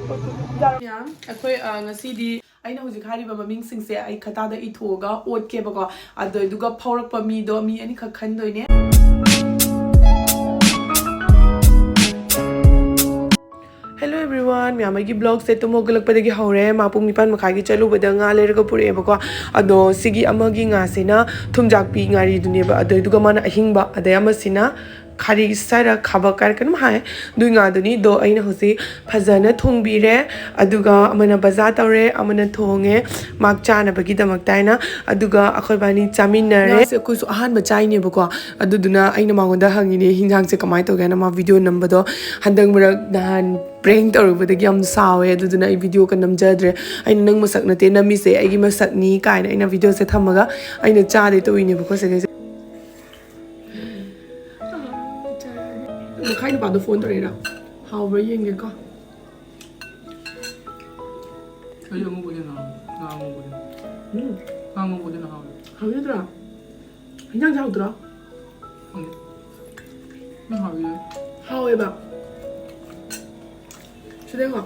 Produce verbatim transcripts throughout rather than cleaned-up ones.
ꯃꯌꯥꯝ, ꯑꯩꯈꯣꯏ, ꯑ, ꯉꯁꯤꯗꯤ ꯑꯩꯅ ꯍꯧꯖꯤꯛ ꯍꯥꯏꯔꯤꯕ ꯃꯃꯤꯡꯁꯤꯡꯁꯦ ꯑꯩ ꯈꯇꯥꯗ ꯏꯊꯣꯛꯑꯒ ꯑꯣꯠꯀꯦꯕꯀꯣ꯫ ꯑꯗꯨꯗꯨꯒ ꯐꯥꯎꯔꯛꯄ ꯃꯤꯗꯣ ꯃꯤ ꯑꯅꯤꯈꯛ ꯈꯟꯗꯣꯏꯅꯦ꯫ Hello everyone, ꯃꯌꯥꯝ ꯑꯩꯒꯤ vlogꯁꯦ ꯇꯨꯝ ꯍꯧꯒꯠꯂꯛꯄꯗꯒꯤ ꯍꯧꯔꯦ꯫ ꯃꯥ ꯄꯨꯡ ꯅꯤꯄꯥꯟ ꯃꯈꯥꯏꯒꯤ ꯆꯠꯂꯨꯕꯗ ꯉꯥ ꯂꯩꯔꯒ ꯄꯨꯔꯛꯑꯦꯕꯀꯣ꯫ ꯑꯗꯣ ꯁꯤꯒꯤ ꯑꯃꯒꯤ ꯉꯥꯁꯤꯅ ꯊꯨꯝꯖꯥꯛꯄꯤ ꯉꯥꯔꯤꯗꯨꯅꯦꯕ꯫ ꯑꯗꯨꯗꯨꯒ ꯃꯥꯅ ꯑꯍꯤꯡꯕ, ꯑꯗꯩ ꯑꯃꯁꯤꯅ ꯈꯥꯔꯤ ꯁꯥꯏꯔ ꯈꯥꯕꯛ ꯀꯥꯏꯔ ꯀꯩꯅꯣꯝ ꯍꯥꯏ꯫ ꯑꯗꯨꯏ ꯉꯥꯗꯨꯅꯤ꯫ ꯑꯗꯣ ꯑꯩꯅ ꯍꯧꯖꯤꯛ ꯐꯖꯅ ꯊꯣꯡꯕꯤꯔꯦ꯫ ꯑꯗꯨꯒ ꯑꯃꯅ ꯕꯖꯥꯔ ꯇꯧꯔꯦ, ꯑꯃꯅ ꯊꯣꯡꯉꯦ ꯃꯥꯛ ꯆꯥꯅꯕꯒꯤꯗꯃꯛꯇ ꯍꯥꯏꯅ꯫ ꯑꯗꯨꯒ ꯑꯩꯈꯣꯏ ꯕꯥꯅꯤ ꯆꯥꯃꯤꯟꯅꯔꯦ꯫ ꯉꯥꯁꯦ ꯑꯩꯈꯣꯏꯁꯨ ꯑꯍꯥꯟꯕ ꯆꯥꯏꯅꯦꯕꯀꯣ꯫ ꯑꯗꯨꯗꯨꯅ ꯑꯩꯅ ꯃꯉꯣꯟꯗ ꯍꯪꯉꯤꯅꯦ, "ꯍꯤꯟꯖꯥꯡꯁꯦ ꯀꯃꯥꯏꯅ ꯇꯧꯒꯦ?" ꯍꯥꯏꯅ꯫ ꯃꯥ video ꯅꯝꯕꯗꯣ ꯍꯟꯗꯛ ꯃꯔꯛ ꯅꯍꯥꯟ prank ꯇꯧꯔꯨꯕꯗꯒꯤ ꯌꯥꯝ ꯁꯥꯎꯋꯦ꯫ ꯑꯗꯨꯗꯨꯅ ꯑꯩ videoꯒ ꯅꯝꯖꯗ꯭ꯔꯦ꯫ ꯑꯩꯅ, "ꯅꯪ ꯃꯁꯛ ꯅꯠꯇꯦ ꯅꯝꯃꯤꯁꯦ, ꯑꯩꯒꯤ ꯃꯁꯛꯅꯤ" ꯀꯥꯏꯅ ꯑꯩꯅ videoꯁꯦ ꯊꯝꯃꯒ ꯑꯩꯅ ꯆꯥꯗꯦ ꯇꯧꯔꯤꯅꯦꯕꯀꯣ ꯁꯤꯗꯩꯁꯦ꯫ ꯃꯈꯥꯏ ꯅꯨꯄꯥꯗꯣ phone ꯇꯧꯔꯛꯏꯔꯥ? ꯍꯥꯎꯕ꯭ꯔꯥ ꯌꯦꯡꯒꯦꯀꯣ꯫ ꯑꯩ ꯑꯉꯧꯕ ꯍꯦꯟꯅ ꯍꯥꯎꯋꯦ꯫ ꯉꯥ ꯑꯉꯧꯕ ꯍꯦꯟꯅ꯫ ꯎꯝ꯫ ꯉꯥ ꯑꯉꯧꯕ ꯍꯦꯟꯅ ꯍꯥꯎꯋꯦ꯫ ꯍꯥꯎꯖꯗ꯭ꯔꯥ? ꯍꯤꯟꯖꯥꯡꯁꯦ ꯍꯥꯎꯇ꯭ꯔꯣ? ꯈꯪꯗꯦ꯫ ꯅꯪ ꯍꯥꯎꯋꯦ꯫ ꯍꯥꯎꯋꯦꯕ꯫ ꯁꯤꯗꯩꯀꯣ꯫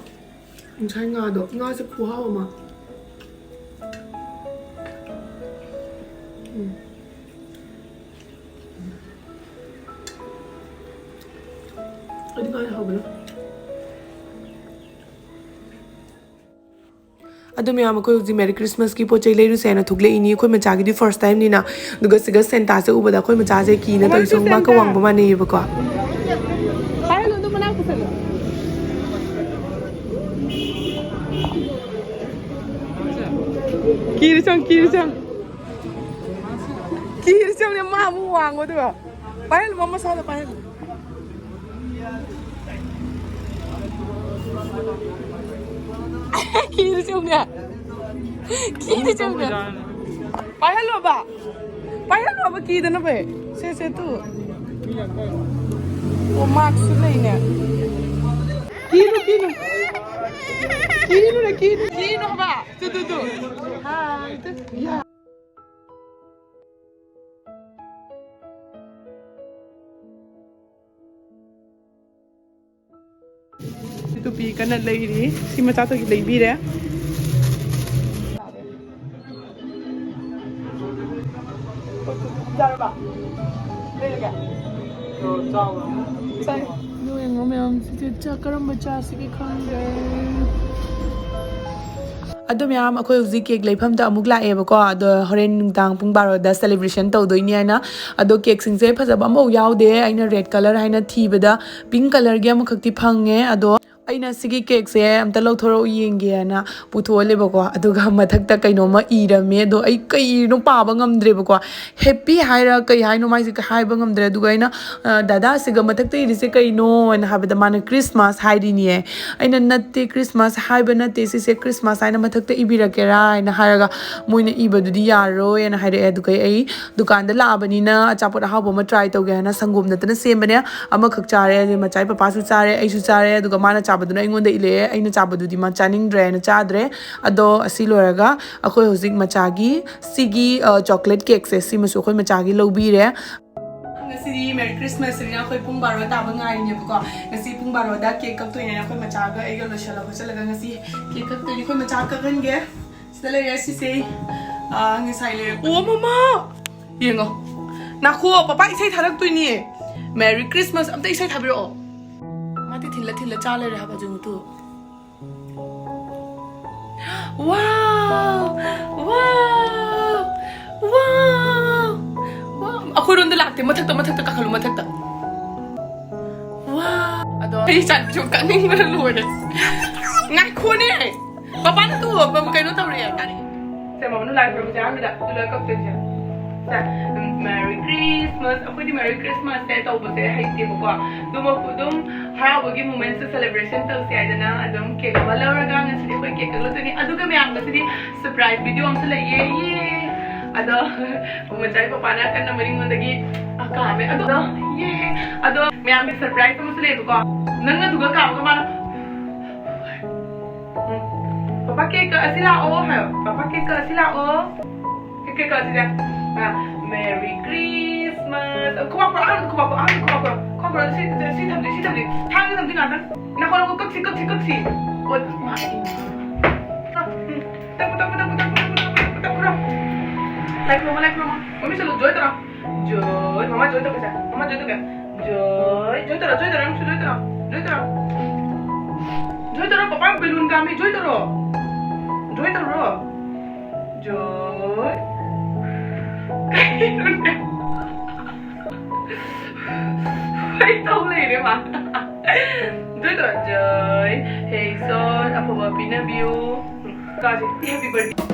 ꯉꯁꯥꯏ ꯉꯥꯗꯣ, ꯉꯥꯁꯦ ꯈꯨꯍꯥꯎ ꯑꯃ꯫ ꯎꯝ꯫ ꯑꯩꯗꯤ ꯉꯥ ꯍꯥꯎꯕꯅ꯫ ꯑꯗꯨ ꯃꯌꯥꯝ, ꯑꯩꯈꯣꯏ ꯍꯧꯖꯤꯛ Merry Christmasꯀꯤ ꯄꯣꯠ ꯆꯩ ꯂꯩꯔꯨꯁꯦ ꯍꯥꯏꯅ ꯊꯣꯛꯂꯛꯏꯅꯤ꯫ ꯑꯩꯈꯣꯏ ꯃꯆꯥꯒꯤꯗꯤ first timeꯅꯤꯅ꯫ ꯑꯗꯨꯒ ꯁꯤꯒ Santaꯁꯦ ꯎꯕꯗ ꯑꯩꯈꯣꯏ ꯃꯆꯥꯁꯦ ꯀꯤꯅ ꯇꯧꯔꯤꯁꯦ꯫ ꯃꯥꯒ ꯋꯥꯡꯕ ꯃꯥꯟꯅꯩꯌꯦꯕꯀꯣ꯫ ꯄꯥꯏꯍꯜꯂꯣ, ꯑꯗꯨ ꯃꯅꯥꯛ ꯄꯨꯁꯜꯂꯣ꯫ ꯀꯤꯔ ꯆꯪ, ꯀꯤꯔ ꯆꯪ꯫ ꯀꯤꯔ ꯆꯪꯅꯦ, ꯃꯥ ꯑꯃꯨꯛ ꯋꯥꯡꯉꯣ ꯑꯗꯨꯒ꯫ ꯄꯥꯏꯍꯜꯂꯨ, ꯃꯃꯥ ꯁꯥꯗ ꯄꯥꯏꯍꯜꯂꯨ꯫ ꯀꯤꯔ ꯆꯪꯅꯦ꯫ ꯀꯤꯔ ꯆꯪꯅꯦ꯫ ꯄꯥꯏꯍꯜꯂꯣꯕ꯫ ꯄꯥꯏꯍꯜꯂꯣꯕ, ꯀꯤꯗꯅꯕ꯫ ꯁꯦ, ꯁꯦ, ꯇꯨ꯫ ꯑꯣ, ꯃꯥꯛꯁꯁꯨ ꯂꯩꯅꯦ꯫ ꯀꯤꯅꯨ, ꯀꯤꯅꯨ꯫ ꯀꯤꯅꯨꯅꯦ, ꯀꯤꯅꯨ꯫ ꯀꯤꯅꯨ ꯍꯥꯏꯕ꯫ ꯇꯨ, ꯇꯨ, ꯇꯨ꯫ ꯍꯥꯏ, ꯇꯨ꯫ ꯌꯥ꯫ ꯇꯨꯄꯤ ꯀꯟꯅ ꯂꯩꯔꯤ꯫ ꯁꯤ ꯃꯆꯥ ꯇꯨꯄꯤ ꯂꯩꯕꯤꯔꯦ꯫ ꯌꯥꯔꯕ? ꯂꯩꯔꯒꯦ? ꯆꯥꯎ꯫ ꯆꯥꯏ꯫ ꯑꯗꯨ ꯌꯦꯡꯉꯣ ꯃꯌꯥꯝ, ꯁꯤꯗꯤ ꯆꯥꯛ ꯀꯔꯝꯕ ꯆꯥꯁꯤꯒꯦ ꯈꯪꯗ꯭ꯔꯦ꯫ ꯑꯗꯨ ꯃꯌꯥꯝ, ꯑꯩꯈꯣꯏ ꯍꯧꯖꯤꯛ ꯀꯦꯛ ꯂꯩꯐꯝꯗ ꯑꯃꯨꯛ ꯂꯥꯛꯑꯦꯕꯀꯣ꯫ ꯑꯗꯣ ꯍꯣꯔꯦꯟ ꯅꯨꯡꯗꯥꯡ ꯄꯨꯡ ꯕꯥꯔꯣꯗ celebration ꯇꯧꯗꯣꯏꯅꯦ ꯍꯥꯏꯅ꯫ ꯑꯗꯣ ꯀꯦꯛꯁꯤꯡꯁꯦ ꯐꯖꯕ ꯑꯃꯐꯥꯎ ꯌꯥꯎꯗꯦ꯫ ꯑꯩꯅ red colour ꯍꯥꯏꯅ ꯊꯤꯕꯗ pink colourꯒꯤ ꯑꯃꯈꯛꯇꯤ ꯐꯪꯉꯦ꯫ ꯑꯗꯣ ꯑꯩꯅ ꯁꯤꯒꯤ ꯀꯦꯛꯁꯦ ꯑꯝꯇ ꯂꯧꯊꯣꯔꯛꯎ ꯌꯦꯡꯒꯦꯅ ꯄꯨꯊꯣꯛꯍꯜꯂꯦꯕꯀꯣ꯫ ꯑꯗꯨꯒ ꯃꯊꯛꯇ ꯀꯩꯅꯣꯝꯃ ꯏꯔꯝꯃꯦ꯫ ꯑꯗꯣ ꯑꯩ ꯀꯩꯅꯣ ꯄꯥꯕ ꯉꯝꯗ꯭ꯔꯦꯕꯀꯣ꯫ Happy ꯍꯥꯏꯔ ꯀꯩ ꯍꯥꯏꯅꯣ ꯃꯥꯏꯁꯦ ꯍꯥꯏꯕ ꯉꯝꯗ꯭ꯔꯦ꯫ ꯑꯗꯨꯒ ꯑꯩꯅ, "ꯑ, ꯗꯥꯗꯥ, ꯁꯤꯒ ꯃꯊꯛꯇ ꯏꯔꯤꯁꯦ ꯀꯩꯅꯣ?" ꯍꯥꯏꯅ ꯍꯥꯏꯕꯗ ꯃꯥꯅ Christmas ꯍꯥꯏꯔꯤꯅꯦ꯫ ꯑꯩꯅ, "ꯅꯠꯇꯦ, Christmas ꯍꯥꯏꯕ ꯅꯠꯇꯦ, ꯁꯤꯁꯦ Christmas ꯍꯥꯏꯅ ꯃꯊꯛꯇ ꯏꯕꯤꯔꯛꯀꯦꯔꯥ?" ꯍꯥꯏꯅ ꯍꯥꯏꯔꯒ, ꯃꯣꯏꯅ ꯏꯕꯗꯨꯗꯤ ꯌꯥꯔꯔꯣꯏꯅ ꯍꯥꯏꯔꯛꯑꯦ꯫ ꯑꯗꯨꯒ ꯑꯩ ꯗꯨꯀꯥꯟꯗ ꯂꯥꯛꯑꯕꯅꯤꯅ ꯑꯆꯥꯄꯣꯠ ꯑꯍꯥꯎꯕ ꯑꯃ try ꯇꯧꯒꯦ ꯍꯥꯏꯅ ꯁꯪꯒꯣꯝ ꯅꯠꯇꯅ ꯁꯦꯝꯕꯅꯦ꯫ ꯑꯃꯈꯛ ꯆꯥꯔꯦ, ꯑꯗꯩ ꯃꯆꯥꯏ ꯄꯄꯥꯁꯨ ꯆꯥꯔꯦ, ꯑꯩꯁꯨ ꯆꯥꯔꯦ, ꯑꯗꯨꯒ ꯃꯥꯅ ꯆꯥꯕꯗꯨꯅ ꯑꯩꯉꯣꯟꯗ ꯏꯜꯂꯛꯑꯦ꯫ ꯑꯩꯅ ꯆꯥꯕꯗꯨꯗꯤ ꯃꯥ ꯆꯥꯅꯤꯡꯗ꯭ꯔꯦ ꯍꯥꯏꯅ ꯆꯥꯗ꯭ꯔꯦ꯫ ꯑꯗꯣ ꯑꯁꯤ ꯂꯣꯏꯔꯒ ꯑꯩꯈꯣꯏ ꯍꯧꯖꯤꯛ ꯃꯆꯥꯒꯤ ꯁꯤꯒꯤ, ꯑ, chocolate cakeꯁꯦ, ꯁꯤꯃꯁꯨ ꯑꯩꯈꯣꯏ ꯃꯆꯥꯒꯤ ꯂꯧꯕꯤꯔꯦ꯫ ꯉꯁꯤꯗꯤ Merry Christmas ꯁꯤꯅ ꯑꯩꯈꯣꯏ ꯄꯨꯡ ꯕꯥꯔꯣ ꯇꯥꯕ ꯉꯥꯏꯔꯤꯅꯦꯕꯀꯣ꯫ ꯉꯁꯤ ꯄꯨꯡ ꯕꯥꯔꯣꯗ cake ꯀꯛꯇꯣꯏꯅꯦꯅ ꯑꯩꯈꯣꯏ ꯃꯆꯥꯒ ꯑꯩꯒ ꯂꯣꯏꯁꯤꯜꯂ ꯈꯣꯠꯆꯜꯂꯒ ꯉꯁꯤ cake ꯀꯛꯇꯣꯏꯅꯦ꯫ ꯑꯩꯈꯣꯏ ꯃꯆꯥ ꯀꯛꯍꯟꯒꯦ꯫ ꯁꯤꯗ ꯂꯩꯔꯦ ꯁꯤꯁꯦ꯫ ꯑꯥ, ꯉꯁꯥꯏ ꯂꯩꯔꯛꯄꯅꯦ꯫ ꯑꯣ, ꯃꯃꯥ! ꯌꯦꯡꯉꯣ꯫ ꯅꯥꯈꯣ, ꯄꯄꯥ ꯏꯁꯩ ꯊꯥꯔꯛꯇꯣꯏꯅꯦ꯫ Merry Christmas ꯑꯝꯇ ꯏꯁꯩ ꯊꯥꯕꯤꯔꯛꯑꯣ꯫ ꯃꯥꯗꯤ ꯊꯤꯜꯂ ꯊꯤꯜꯂ ꯆꯥ ꯂꯩꯔꯦ ꯍꯥꯏꯕ ꯑꯖꯤꯡꯗꯨ꯫ Wow! Wow! Wow! Wow! ꯑꯩꯈꯣꯏꯔꯣꯝꯗ ꯂꯥꯛꯇꯦ꯫ ꯃꯊꯛꯇ, ꯃꯊꯛꯇ ꯀꯥꯈꯠꯂꯨ, ꯃꯊꯛꯇ꯫ Wow! ꯑꯗꯣ ꯑꯩ ꯏꯆꯥꯅꯨꯄꯤꯁꯨ ꯀꯛꯅꯤꯡꯕꯅ ꯂꯣꯏꯔꯦ꯫ ꯉꯥꯏꯈꯣꯅꯦ! ꯄꯄꯥꯅ ꯇꯨ, ꯀꯩꯅꯣ ꯇꯧꯔꯦ꯫ ꯁꯦ, ꯃꯃꯥꯅ ꯂꯥꯏ ꯈꯨꯔꯨꯝꯁꯦ ꯑꯍꯥꯟꯕꯗ, ꯑꯗꯨ ꯂꯣꯏꯔ ꯀꯛꯇꯣꯏꯁꯦ꯫ ꯁꯦ, Merry Christmas꯫ ꯑꯩꯈꯣꯏꯗꯤ Merry Christmas ꯁꯦ ꯇꯧꯕꯁꯦ ꯍꯩꯇꯦꯕꯀꯣ꯫ ꯑꯗꯨꯃꯛꯄꯨ ꯑꯗꯨꯝ ꯍꯔꯥꯎꯕꯒꯤ moment ꯁꯦ celebration ꯇꯧꯁꯦ ꯍꯥꯏꯗꯅ ꯑꯗꯨꯝ cake ꯑꯃ ꯂꯧꯔꯒ ꯉꯁꯤꯗꯤ ꯑꯩꯈꯣꯏ cake ꯀꯛꯂꯛꯇꯣꯏꯅꯤ꯫ ꯑꯗꯨꯒ ꯃꯌꯥꯝ ꯉꯁꯤꯗꯤ surprise video ꯑꯃꯁꯨ ꯂꯩꯌꯦ꯫ ꯌꯦ! ꯑꯗꯣ ꯃꯆꯥꯒꯤ ꯄꯄꯥꯅ ꯀꯟꯅ ꯃꯅꯤꯡꯂꯣꯝꯗꯒꯤ, ꯑ, ꯀꯥꯝꯃꯦ꯫ ꯑꯗꯣ, ꯌꯦ! ꯑꯗꯣ ꯃꯌꯥꯝꯒꯤ surprise ꯑꯃꯁꯨ ꯂꯩꯌꯦꯕꯀꯣ꯫ ꯅꯪꯅ ꯑꯗꯨꯒ ꯀꯥꯝꯃꯒ ꯃꯥꯅ ꯎꯝ꯫ ꯄꯄꯥ cake ꯀꯛꯑꯁꯤ ꯂꯥꯛꯑꯣ ꯍꯥꯏꯌꯣ꯫ ꯄꯄꯥ cake ꯀꯛꯑꯁꯤ ꯂꯥꯛꯑꯣ꯫ Cake ꯀꯛꯑꯁꯤꯅꯦ꯫ ꯑ, Merry Christmas꯫ ꯈꯨꯕꯥꯛ ꯈꯨꯕꯥꯛ, ꯑꯍꯥꯟꯕ ꯈꯨꯕꯥꯛ ꯈꯨꯕꯥꯛ, ꯑꯍꯥꯟꯕ ꯈꯨꯕꯥꯛ ꯈꯨꯕꯥꯛ꯫ ꯁꯤ, ꯁꯤ, ꯁꯤ ꯊꯝꯁꯤ, ꯁꯤ ꯊꯝꯁꯤ꯫ ꯊꯥꯡꯁꯤ ꯊꯝꯁꯤ ꯉꯥꯛꯇꯪ꯫ ꯅꯈꯣ, ꯅꯈꯣ, ꯀꯛꯁꯤ, ꯀꯛꯁꯤ, ꯀꯛꯁꯤ꯫ ꯑꯣ, ꯃꯥ, ꯎꯝ꯫ ꯇꯛꯄ, ꯇꯛꯄ, ꯇꯛꯄ꯫ ꯂꯥꯏ ꯈꯨꯔꯨꯝꯃꯣ, ꯂꯥꯏ ꯈꯨꯔꯨꯝꯃꯣ꯫ ꯃꯃꯤ ꯆꯠꯂꯨ, ꯖꯣꯏ ꯇꯧꯔꯣ꯫ ꯖꯣꯏ, ꯃꯃꯥ ꯖꯣꯏ ꯇꯧꯒꯦꯁꯦ꯫ ꯃꯃꯥ ꯖꯣꯏ ꯇꯧꯒꯦ꯫ ꯖꯣꯏ, ꯖꯣꯏ ꯇꯧꯔꯣ, ꯖꯣꯏ ꯇꯧꯔꯣ, ꯅꯪꯁꯨ ꯖꯣꯏ ꯇꯧꯔꯣ꯫ ꯖꯣꯏ ꯇꯧꯔꯣ꯫ ꯖꯣꯏ ꯇꯧꯔꯣ, ꯄꯄꯥ ꯕꯦꯂꯨꯟ ꯀꯥꯝꯃꯤ, ꯖꯣꯏ ꯇꯧꯔꯣ꯫ ꯖꯣꯏ ꯇꯧꯔꯣ꯫ ꯖꯣꯏ꯫ ꯀꯩꯅꯣꯅꯦ? ꯀꯩ ꯇꯧ ꯂꯩꯔꯦ ꯃꯥ? ꯖꯣꯏ ꯇꯧꯔꯣ꯫ ꯖꯣꯏ꯫ ꯍꯦ ꯏꯁꯣꯔ, ꯑꯐꯕ ꯄꯤꯅꯕꯤꯌꯨ꯫ ꯀꯥꯁꯦ, happy birthday꯫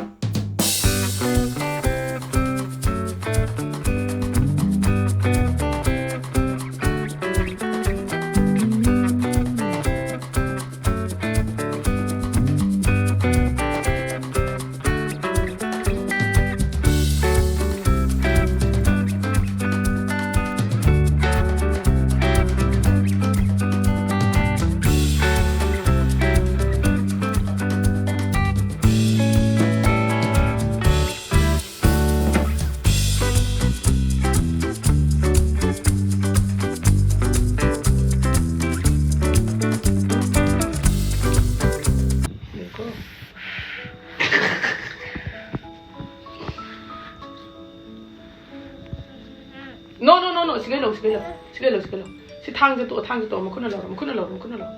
No, no, no, no. ꯁꯤꯒꯩ ꯂꯧ, ꯁꯤꯒꯩ ꯂꯧ, ꯁꯤꯒꯩ ꯂꯧ, ꯁꯤꯒꯩ ꯂꯧ꯫ ꯁꯤ ꯊꯥꯡꯁꯦ ꯇꯣꯛꯑꯣ, ꯊꯥꯡꯁꯦ ꯇꯣꯛꯑꯣ꯫ ꯃꯈꯨꯠꯅ ꯂꯧꯔꯣ, ꯃꯈꯨꯠꯅ ꯂꯧꯔꯣ, ꯃꯈꯨꯠꯅ ꯂꯧꯔꯣ꯫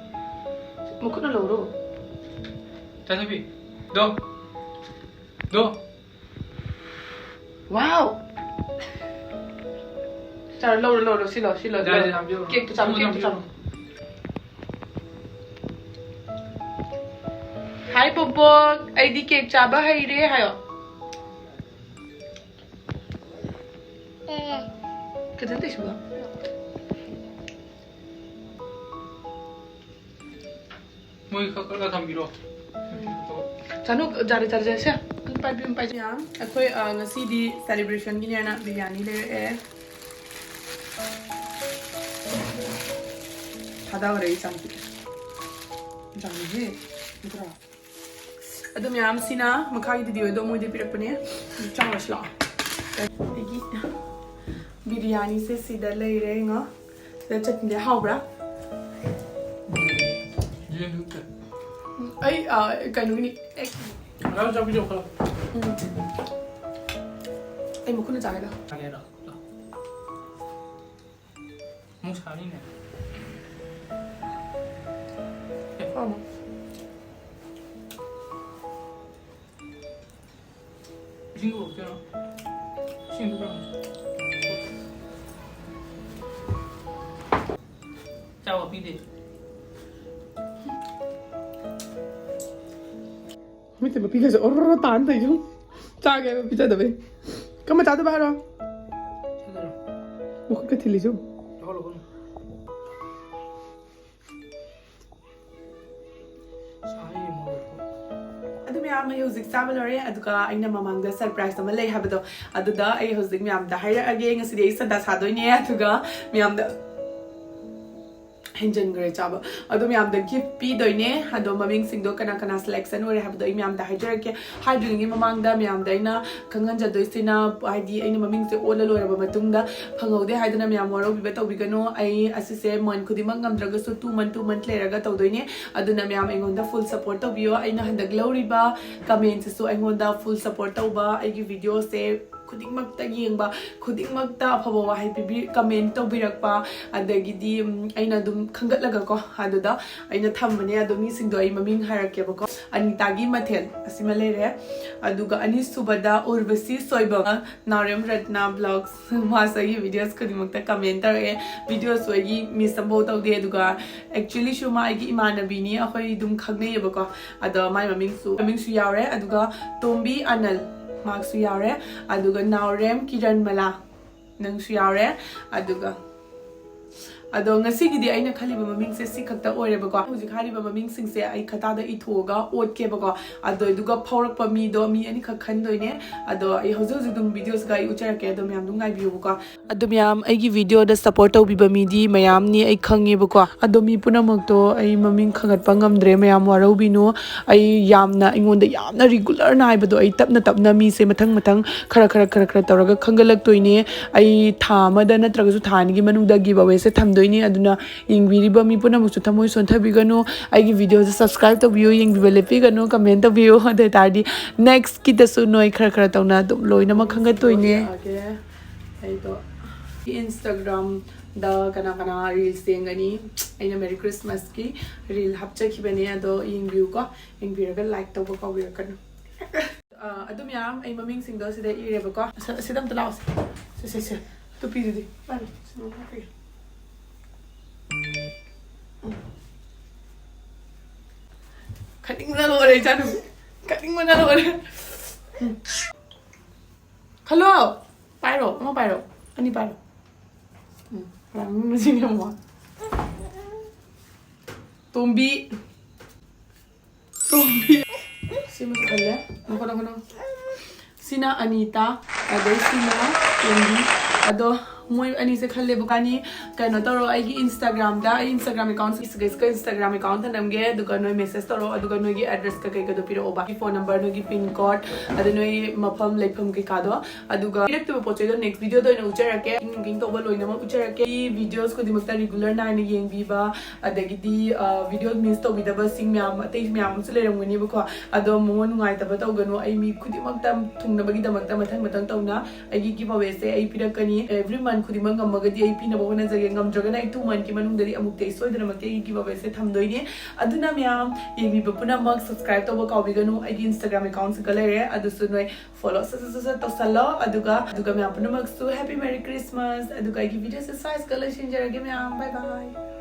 ꯃꯈꯨꯠꯅ ꯂꯧꯔꯣ꯫ ꯆꯥꯟꯗꯕꯤ, ꯗꯣ, ꯗꯣ꯫ Wow! ꯆꯥꯔꯣ, ꯂꯧꯔꯣ, ꯂꯧꯔꯣ, ꯁꯤ ꯂꯧ, ꯁꯤ ꯂꯧ, ꯌꯥꯔꯦ, ꯂꯧꯔꯣ꯫ ꯌꯥꯝ ꯄꯤꯔꯣ꯫ ꯀꯦꯛꯇꯨ ꯆꯥꯔꯣ, ꯁꯨꯝ ꯀꯦꯛꯇꯨ ꯌꯥꯝ ꯆꯥꯔꯣ꯫ Hi, ꯄꯣꯄꯣꯛ, ꯑꯩꯗꯤ ꯀꯦꯛ ꯆꯥꯕ ꯍꯩꯔꯦ ꯍꯥꯏꯌꯣ꯫ ꯀꯩꯅꯣ ꯇꯧꯏꯁꯤꯕꯣ? ꯃꯣꯏ ꯈꯔ ꯀꯛꯑ ꯊꯝꯕꯤꯔꯣ꯫ ꯆꯥꯅꯨ, ꯖꯥꯔꯦ, ꯖꯥꯔꯦ, ꯖꯥꯔꯦ, ꯁꯦ꯫ ꯑꯗꯨ ꯄꯥꯏꯕꯤꯌꯨ, ꯄꯥꯏꯕꯤꯌꯨ꯫ ꯑꯩꯈꯣꯏ, ꯑ, ꯉꯁꯤꯗꯤ celebrationꯒꯤꯅꯦꯅ ꯕꯤꯔꯌꯥꯅꯤ ꯂꯩꯔꯛꯑꯦ꯫ ꯊꯥꯗꯈ꯭ꯔꯦ ꯏꯆꯥꯅꯨꯄꯤ꯫ ꯌꯥꯝꯃꯤꯍꯦ꯫ ꯅꯠꯇ꯭ꯔꯣ? ꯑꯗꯨ ꯃꯌꯥꯝꯁꯤꯅ ꯃꯈꯥꯒꯤ ꯗꯤꯗꯤ ꯍꯣꯏꯗꯣ ꯃꯣꯏꯗ ꯄꯤꯔꯛꯄꯅꯦ꯫ ꯑꯗꯨ ꯆꯥꯔꯨꯔꯁꯤ ꯂꯥꯛꯑꯣ꯫ ꯑꯩꯒꯤ ꯕꯤꯔꯌꯥꯅꯤꯁꯦ ꯁꯤꯗ ꯂꯩꯔꯦ, ꯌꯦꯡꯉꯣ꯫ ꯆꯠꯅꯤꯡꯗꯦ꯫ ꯍꯥꯎꯕ꯭ꯔꯥ? ꯎꯝ, ꯑꯩ, ꯑ, ꯀꯩꯅꯣꯒꯤꯅꯤ, ꯑꯦ, ꯎꯝ꯫ ꯑꯩ ꯃꯈꯨꯠꯅ ꯆꯥꯒꯦꯗ꯫ ꯆꯥꯒꯦꯔꯣ? ꯑꯃꯨꯛ ꯁꯥꯅꯤꯅꯦ꯫ ꯑꯦ꯫ ꯑꯃꯨꯛ꯫ ꯏꯁꯤꯡ ꯄꯨꯔꯛꯇꯣꯏꯔꯣ? ꯏꯁꯤꯡꯗꯨ ꯄꯨꯔꯛꯑꯣ꯫ ꯆꯥꯕ ꯄꯤꯗꯦ꯫ ꯃꯤꯠꯇ ꯃꯄꯤꯒꯁꯦ ꯑꯣꯔꯣꯔꯣ ꯇꯥꯟ ꯇꯧꯏꯗꯨ꯫ ꯆꯥꯒꯦ ꯍꯥꯏꯕ ꯄꯤꯖꯗꯕꯩ꯫ ꯀꯃ ꯆꯥꯗꯕ ꯍꯥꯏꯔꯣ? ꯆꯥꯗꯣꯏꯔꯣ? ꯃꯈꯨꯠꯀ ꯊꯤꯜꯂꯤꯁꯨ꯫ ꯆꯥꯍꯜꯂꯣ ꯀꯩꯅꯣ꯫ ꯑꯗꯨ ꯃꯌꯥꯝ ꯑꯩ ꯍꯧꯖꯤꯛ ꯆꯥꯕ ꯂꯣꯏꯔꯦ, ꯑꯗꯨꯒ ꯑꯩꯅ ꯃꯃꯥꯡꯗ surprise ꯑꯃ ꯂꯩ ꯍꯥꯏꯕꯗꯣ, ꯑꯗꯨꯗ ꯑꯩ ꯍꯧꯖꯤꯛ ꯃꯌꯥꯝꯗ ꯍꯥꯏꯔꯛꯑꯒꯦ꯫ ꯉꯁꯤꯗꯤ ꯑꯩ ꯁꯟꯗꯥ ꯁꯥꯗꯣꯏꯅꯦ, ꯑꯗꯨꯒ ꯃꯌꯥꯝꯗ ꯍꯦꯟꯖꯟꯈ꯭ꯔꯦ ꯆꯥꯕ꯫ ꯑꯗꯣ ꯃꯌꯥꯝꯗ gift ꯄꯤꯗꯣꯏꯅꯦ꯫ ꯑꯗꯣ ꯃꯃꯤꯡꯁꯤꯡꯗꯣ ꯀꯅꯥ ꯀꯅꯥ selection ꯑꯣꯏꯔꯦ ꯍꯥꯏꯕꯗꯣ ꯑꯩ ꯃꯌꯥꯝꯗ ꯍꯥꯏꯖꯔꯛꯀꯦ꯫ ꯍꯥꯏꯗ꯭ꯔꯤꯉꯩꯒꯤ ꯃꯃꯥꯡꯗ ꯃꯌꯥꯝꯗ ꯑꯩꯅ ꯈꯪꯍꯟꯖꯗꯣꯏꯁꯤꯅ, ꯍꯥꯏꯗꯤ ꯑꯩꯅ ꯃꯃꯤꯡꯁꯦ ꯑꯣꯜꯂ ꯂꯣꯏꯔꯕ ꯃꯇꯨꯡꯗ ꯐꯪꯍꯧꯗꯦ ꯍꯥꯏꯗꯅ ꯃꯌꯥꯝ ꯋꯥꯔꯧꯕꯤꯕ ꯇꯧꯕꯤꯒꯅꯨ꯫ ꯑꯩ ꯑꯁꯤꯁꯦ month ꯈꯨꯗꯤꯡꯃꯛ ꯉꯝꯗ꯭ꯔꯒꯁꯨ two month, two month ꯂꯩꯔꯒ ꯇꯧꯗꯣꯏꯅꯦ꯫ ꯑꯗꯨꯅ ꯃꯌꯥꯝ ꯑꯩꯉꯣꯟꯗ full support ꯇꯧꯕꯤꯌꯣ꯫ ꯑꯩꯅ ꯍꯟꯗꯛ ꯂꯧꯔꯤꯕ commentꯁꯤꯁꯨ ꯑꯩꯉꯣꯟꯗ full support ꯇꯧꯕ, ꯑꯩꯒꯤ videoꯁꯦ ꯈꯨꯗꯤꯡꯃꯛꯇ ꯌꯦꯡꯕ, ꯈꯨꯗꯤꯡꯃꯛꯇ ꯑꯐꯕ ꯋꯥꯍꯩ ꯄꯤꯕꯤ-, comment ꯇꯧꯕꯤꯔꯛꯄ, ꯑꯗꯒꯤꯗꯤ, ꯎꯝ, ꯑꯩꯅ ꯑꯗꯨꯝ ꯈꯟꯒꯠꯂꯒꯀꯣ, ꯑꯗꯨꯗ ꯑꯩꯅ ꯊꯝꯕꯅꯦ꯫ ꯑꯗꯣ ꯃꯤꯁꯤꯡꯗꯣ ꯑꯩ ꯃꯃꯤꯡ ꯍꯥꯏꯔꯛꯀꯦꯕꯀꯣ꯫ ꯑꯅꯤꯇꯥꯒꯤ ꯃꯊꯦꯜ ꯑꯁꯤꯃ ꯂꯩꯔꯦ, ꯑꯗꯨꯒ ꯑꯅꯤꯁꯨꯕꯗ ꯎꯔꯕꯁꯤ ꯁꯣꯏꯕꯝ, ꯅꯥꯎꯔꯦꯝ ꯔꯠꯅ Vlogs꯫ ꯃꯥꯁꯨ ꯑꯩꯒꯤ videos ꯈꯨꯗꯤꯡꯃꯛꯇ comment ꯇꯧꯔꯛꯑꯦ꯫ Videoꯁꯨ ꯑꯩꯒꯤ miss ꯑꯃꯐꯥꯎ ꯇꯧꯗꯦ꯫ ꯑꯗꯨꯒ actuallyꯁꯨ ꯃꯥ ꯑꯩꯒꯤ ꯏꯃꯥꯟꯅꯕꯤꯅꯤ, ꯑꯩꯈꯣꯏ ꯑꯗꯨꯝ ꯈꯪꯅꯩꯌꯦꯕꯀꯣ꯫ ꯑꯗꯣ ꯃꯥꯏ ꯃꯃꯤꯡꯁꯨ, ꯃꯃꯤꯡꯁꯨ ꯌꯥꯎꯔꯦ꯫ ꯑꯗꯨꯒ ꯇꯣꯝꯕꯤ ꯑꯅꯜ, ꯃꯍꯥꯛꯁꯨ ꯌꯥꯎꯔꯦ꯫ ꯑꯗꯨꯒ ꯅꯥꯎꯔꯦꯝ ꯀꯤꯔꯟꯃꯂꯥ, ꯅꯪꯁꯨ ꯌꯥꯎꯔꯦ꯫ ꯑꯗꯨꯒ, ꯑꯗꯣ ꯉꯁꯤꯒꯤꯗꯤ ꯑꯩꯅ ꯈꯜꯂꯤꯕ ꯃꯃꯤꯡꯁꯦ ꯁꯤ ꯈꯛꯇ ꯑꯣꯏꯔꯦꯕꯀꯣ꯫ ꯍꯧꯖꯤꯛ ꯍꯥꯏꯔꯤꯕ ꯃꯃꯤꯡꯁꯤꯡꯁꯦ ꯑꯩ ꯈꯇꯥꯗ ꯏꯊꯣꯛꯑꯒ ꯑꯣꯠꯀꯦꯕꯀꯣ꯫ ꯑꯗꯣ ꯑꯗꯨꯒ ꯐꯥꯎꯔꯛꯄ ꯃꯤꯗꯣ ꯃꯤ ꯑꯅꯤꯈꯛ ꯈꯟꯗꯣꯏꯅꯦ꯫ ꯑꯗꯣ ꯑꯩ ꯍꯧꯖꯤꯛ ꯍꯧꯖꯤꯛ ꯑꯗꯨꯝ videosꯒ ꯑꯩ ꯎꯠꯆꯔꯛꯀꯦ꯫ ꯑꯗꯣ ꯃꯌꯥꯝ ꯑꯗꯨꯝ ꯉꯥꯏꯕꯤꯌꯨꯕꯀꯣ꯫ ꯑꯗꯣ ꯃꯌꯥꯝ ꯑꯩꯒꯤ videoꯗ support ꯇꯧꯕꯤꯕ ꯃꯤꯗꯤ ꯃꯌꯥꯝꯅꯤ ꯑꯩ ꯈꯪꯉꯦꯕꯀꯣ꯫ ꯑꯗꯣ ꯃꯤ ꯄꯨꯝꯅꯃꯛꯇꯣ ꯑꯩ ꯃꯃꯤꯡ ꯈꯪꯒꯠꯄ ꯉꯝꯗ꯭ꯔꯦ, ꯃꯌꯥꯝ ꯋꯥꯔꯧꯕꯤꯅꯨ꯫ ꯑꯩ ꯌꯥꯝꯅ, ꯑꯩꯉꯣꯟꯗ ꯌꯥꯝꯅ regular ꯅꯥꯏꯕꯗꯣ ꯑꯩ ꯇꯞꯅ ꯇꯞꯅ ꯃꯤꯁꯦ ꯃꯊꯪ ꯃꯊꯪ ꯈꯔ ꯈꯔ ꯈꯔ ꯈꯔ ꯇꯧꯔꯒ ꯈꯪꯒꯠꯂꯛꯇꯣꯏꯅꯦ꯫ ꯑꯩ ꯊꯥ ꯑꯃꯗ ꯅꯠꯇ꯭ꯔꯒꯁꯨ ꯊꯥ ꯑꯅꯤꯒꯤ ꯃꯅꯨꯡꯗ giveawayꯁꯦ ꯊꯝꯗꯣꯏꯅꯦ꯫ ꯇꯧꯗꯣꯏꯅꯤ꯫ ꯑꯗꯨꯅ ꯌꯦꯡꯕꯤꯔꯤꯕ ꯃꯤ ꯄꯨꯝꯅꯃꯛꯁꯨ ꯊꯃꯣꯏ ꯁꯣꯟꯊꯕꯤꯒꯅꯨ꯫ ꯑꯩꯒꯤ videoꯁꯦ subscribe ꯇꯧꯕꯤꯌꯨ, ꯌꯦꯡꯕꯤꯕ ꯂꯦꯞꯄꯤꯒꯅꯨ, comment ꯇꯧꯕꯤꯌꯨ꯫ ꯑꯗꯨ ꯑꯣꯏ ꯇꯥꯔꯗꯤ nextꯀꯤꯗꯁꯨ ꯅꯣꯏ ꯈꯔ ꯈꯔ ꯇꯧꯅ ꯑꯗꯨꯝ ꯂꯣꯏꯅꯃꯛ ꯈꯪꯒꯠꯇꯣꯏꯅꯦ꯫ ꯑꯩꯗꯣ Instagramꯗ ꯀꯅꯥ ꯀꯅꯥ reels ꯌꯦꯡꯒꯅꯤ? ꯑꯩꯅ Merry Christmasꯀꯤ reel ꯍꯥꯞꯆꯈꯤꯕꯅꯦ, ꯑꯗꯣ ꯌꯦꯡꯕꯤꯌꯨꯀꯣ꯫ ꯌꯦꯡꯕꯤꯔꯒ like ꯇꯧꯕ ꯀꯥꯎꯕꯤꯔꯛꯀꯅꯨ꯫ ꯑ, ꯑꯗꯨ ꯃꯌꯥꯝ ꯑꯩ ꯃꯃꯤꯡꯁꯤꯡꯗꯣ ꯁꯤꯗ ꯏꯔꯦꯕꯀꯣ꯫ ꯑꯁ, ꯑꯁꯤꯗ ꯑꯝꯇ ꯂꯥꯛꯑꯣꯁꯦ꯫ ꯁꯦ, ꯁꯦ, ꯁꯦ꯫ ꯇꯨꯄꯤꯗꯨꯗꯤ꯫ ꯄꯥꯏꯔꯣ꯫ ꯁꯤ ꯑꯃ ꯍꯥꯞꯄꯤꯒꯦ꯫ ꯎꯝ꯫ ꯈꯠꯅꯤꯡꯕꯅ ꯂꯣꯏꯔꯦ, ꯏꯆꯥꯅꯨꯄꯤ꯫ ꯈꯠꯅꯤꯡꯕꯅ ꯂꯣꯏꯔꯦ꯫ ꯎꯝ꯫ ꯈꯜꯂꯣ꯫ ꯄꯥꯏꯔꯣ꯫ ꯑꯃ ꯄꯥꯏꯔꯣ꯫ ꯑꯅꯤ ꯄꯥꯏꯔꯣ꯫ ꯎꯝ꯫ ꯂꯥꯡꯅꯤꯡꯕꯁꯤꯡ ꯌꯦꯡꯉꯣ꯫ ꯇꯣꯝꯕꯤ꯫ ꯇꯣꯝꯕꯤ꯫ ꯁꯤꯃꯁꯨ ꯈꯜꯂꯦ꯫ ꯉꯥꯏꯈꯣ, ꯉꯥꯏꯈꯣ, ꯉꯥꯏꯈꯣ꯫ ꯁꯤꯅ ꯑꯅꯤꯇꯥ, ꯑꯗꯩ ꯁꯤꯅ ꯇꯣꯝꯕꯤ꯫ ꯑꯗꯣ ꯃꯣꯏ ꯑꯅꯤꯁꯦ ꯈꯜꯂꯦꯕꯀꯣ꯫ ꯑꯅꯤ ꯀꯩꯅꯣ ꯇꯧꯔꯣ, ꯑꯩꯒꯤ Instagramꯗ, ꯑꯩ Instagram account, ꯁꯤꯒꯩꯁꯤꯒ Instagram account ꯊꯅꯝꯒꯦ, ꯑꯗꯨꯒ ꯅꯣꯏ message ꯇꯧꯔꯣ, ꯑꯗꯨꯒ ꯅꯣꯏꯒꯤ address ꯀꯩꯀꯩꯒꯗꯣ ꯄꯤꯔꯛꯑꯣꯕ, phone number, ꯅꯣꯏꯒꯤ pin code, ꯑꯗ ꯅꯣꯏ ꯃꯐꯝ ꯂꯩꯐꯝ ꯀꯩꯀꯥꯗꯣ꯫ ꯑꯗꯨꯒ ꯄꯤꯔꯛꯇꯣꯏꯕ ꯄꯣꯠ ꯆꯩꯗꯣ next videoꯗ ꯑꯣꯏꯅ ꯎꯠꯆꯔꯛꯀꯦ, packing ꯅꯨꯡꯀꯤꯡ ꯇꯧꯕ ꯂꯣꯏꯅꯃꯛ ꯎꯠꯆꯔꯛꯀꯦ꯫ ꯑꯩ videos ꯈꯨꯗꯤꯡꯃꯛꯇ regular ꯅꯥꯏꯅ ꯌꯦꯡꯕꯤꯕ, ꯑꯗꯒꯤꯗꯤ, ꯑ, video miss ꯇꯧꯕꯤꯗꯕꯁꯤꯡ ꯃꯌꯥꯝ, ꯑꯇꯩ ꯃꯌꯥꯝ ꯑꯃꯁꯨ ꯂꯩꯔꯝꯒꯅꯦꯕꯀꯣ꯫ ꯑꯗꯣ ꯃꯉꯣꯟ ꯅꯨꯡꯉꯥꯏꯇꯕ ꯇꯧꯒꯅꯨ꯫ ꯑꯩ ꯃꯤ ꯈꯨꯗꯤꯡꯃꯛꯇ ꯊꯨꯡꯅꯕꯒꯤꯗꯃꯛꯇ ꯃꯊꯪ ꯃꯊꯪ ꯇꯧꯅ ꯑꯩꯒꯤ giveawayꯁꯦ ꯑꯩ ꯄꯤꯔꯛꯀꯅꯤ꯫ Every month ꯈꯨꯗꯤꯡꯃꯛ ꯉꯝꯃꯒꯗꯤ ꯑꯩ ꯄꯤꯅꯕ ꯍꯣꯠꯅꯖꯒꯦ, ꯉꯝꯗ꯭ꯔꯒꯅ ꯑꯩ two monthꯀꯤ ꯃꯅꯨꯡꯗꯗꯤ ꯑꯃꯨꯛꯇꯤ ꯑꯩ ꯁꯣꯏꯗꯅꯃꯛꯀꯤ ꯑꯩꯒꯤ giveawayꯁꯦ ꯊꯝꯗꯣꯏꯅꯤ꯫ ꯑꯗꯨꯅ ꯃꯌꯥꯝ ꯌꯦꯡꯕꯤꯕ ꯄꯨꯝꯅꯃꯛ subscribe ꯇꯧꯕ ꯀꯥꯎꯕꯤꯒꯅꯨ꯫ ꯑꯩꯒꯤ Instagram accountꯁꯤꯒ ꯂꯩꯔꯦ, ꯑꯗꯨꯁꯨ ꯅꯣꯏ follow ꯁꯠ ꯁꯠ ꯁꯠ ꯁꯠ ꯇꯧꯁꯜꯂꯣ꯫ ꯑꯗꯨꯒ, ꯑꯗꯨꯒ ꯃꯌꯥꯝ ꯄꯨꯝꯅꯃꯛꯁꯨ Happy Merry Christmas꯫ ꯑꯗꯨꯒ ꯑꯩꯒꯤ videoꯁꯦ ꯁ꯭ꯋꯥꯏꯁꯤꯒ ꯂꯣꯏꯁꯤꯟꯖꯔꯒꯦ ꯃꯌꯥꯝ꯫ Bye bye꯫